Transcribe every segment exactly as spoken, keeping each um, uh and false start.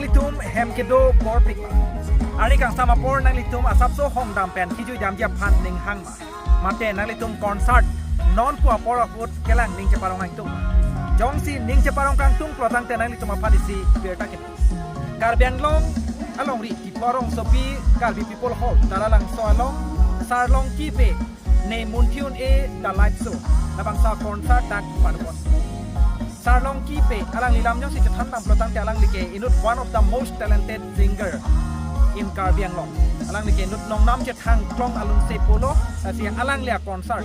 Nanglitum hem kedo bor pik ma? Arni kangsam apor nanglitum asapso hongdam pen kejui damji aphan ning hang ma? Mate nanglitum concert non pu apor ahut kelang ning cheparong kangtung ma? Jongsi ning cheparong kangtung pulo tangte nanglitum aphan isi birta ke. Karbi Anglong alongri Tiphu arongsopi Karbi People Hall, Taralangso along, Sarlongki Bey, Ne Munthi Un-e The Live Show, labangso concert dak padopon. Sarlongki Bey alangli alam jongsi chethan dam pulo tangte alangli ke inut one of the most talented singer in Karbi Anglong. Alangli ke inut nongnam chethang klong alun se pulo, lasi alangli a concert,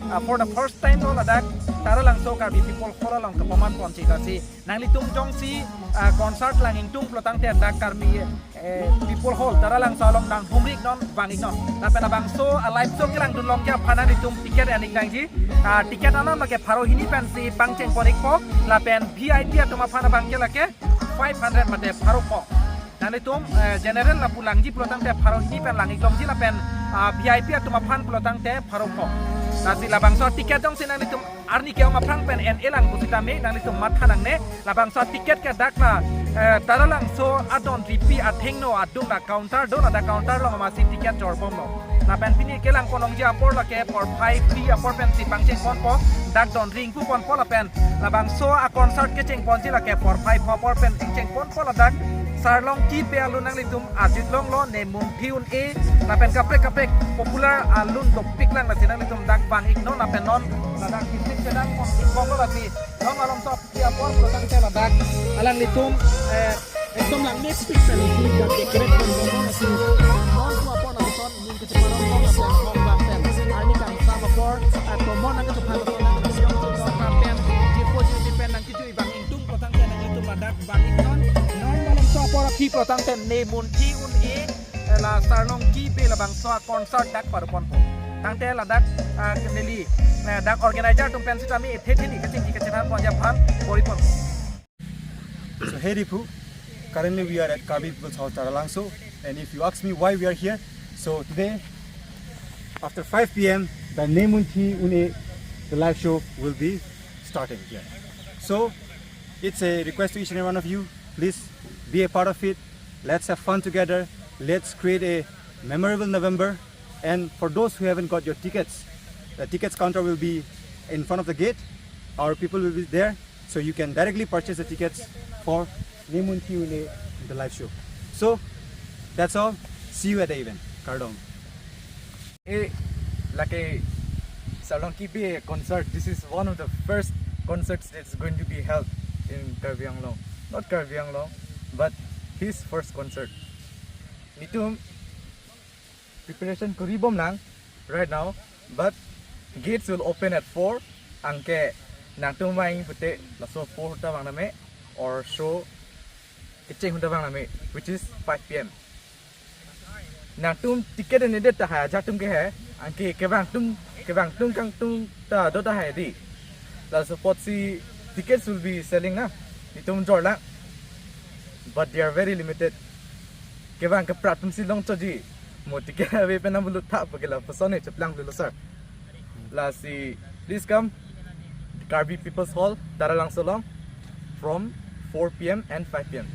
ah, for the first time lo ladak Taralangso Karbi People Hall along kepaman ponji, lasi nanglitum jongsi, ah, concert lang ingtung pulo tangte dak Karbi, eh, People Hall, Taralangso along nanghumri iknon, vang iknon. Lapen labangso a live show kelangdun longji aphan nanglitum ticket en ik nangji. Ah, ticket anon lake pharo hini pensi pangcheng pon ikpo. Lapen V I P atum aphan abang ke lake five hundred mate pharo pho. Nanglitum, eh, general lapu langji pulo tangte pharo hini pen lang ik longji lapen, ah, V I P atum aphan pulo tangte pharo pho. Lasi labangso ticket jongsi nanglitum arni ke-ong aphrang pen en-e lang pusitame nanglitum matha nangne. Labangso ticket ke dak la, eh, Taralangso adon ripi athengno adung la counter do, ladak counter along amatsi ticket jorbomlo. Lapen pini kelang pon longji apor lake porphai phli apor pensi pangcheng ponpo, dak don ring pu ponpo lapen labangso a concert kecheng ponji lake porphai pho apor pen cheng ponpo ladak Sarlongki Bey alun nanglitum ajut longlo, Ne Munthi Un-e, lapen kaprek kaprek popular alun dopik lang, lasi nanglitum dak vang iknon lapen non ladak visit kedang pon ikbomlo, lasi non malom sop ki apor pulo tangte ladak alanglitum, eh, ekdom lang next week pen isi dak decorate ponbomlo, lasi non pu apor lapuson ning kecheparong pon lapen hong bang pen arni kangsam apor, eh, tomon nang kecheparong pon nang kecheparong pon pen, jipo jipi pen nang kejui vang ingtung pulo tangte nanglitum ladak vang iknon. Non malom sop apor aphi pulo tangte Ne Munthi Un-e, eh, la Sarlongki Bey labangso a concert dak padoponpo. Tangte ladak, ah, neli, eh, dak organizer atum pen sitame ethe theni kachingki kachethan ponji aphan bor-i ponpo. So, hey Diphu, currently we are at Karbi People's Hall Taralangso, and if you ask me why we are here, so today, after five p m, the Ne Munthi Un-e, the live show will be starting here. So, it's a request to each and every one of you, please be a part of it. Let's have fun together. Let's create a memorable November. And for those who haven't got your tickets, the tickets counter will be in front of the gate. Our people will be there, so you can directly purchase the tickets for Ne Munthi Un-e, the live show. So, that's all. See you at the event. Kardom. Eh, lake Sarlongki Bey concert. This is one of the first concerts that's going to be held in Karbi Anglong. Not Karbi Anglong, but his first concert. Netum preparation kori bom lang right now, but gates will open at four. Anke nangtum vang pute laso four ta vang name or show kecheng ahut ta vang name, which is five p m. Nangtum ticket nedet tahai ajaktum ke hai, anke kevang atum, kevang atum kangtung ta do tahai dei. Laso apotsi tickets will be selling na, netum jor lang, but they are very limited. Kevang kepra atumsi longchotji, mo ticket ave pen nang bulut tha pagela pasone cheplang bulut sir. Lasi, please come, Karbi People's Hall, Taralangso along, from four p m and five p m.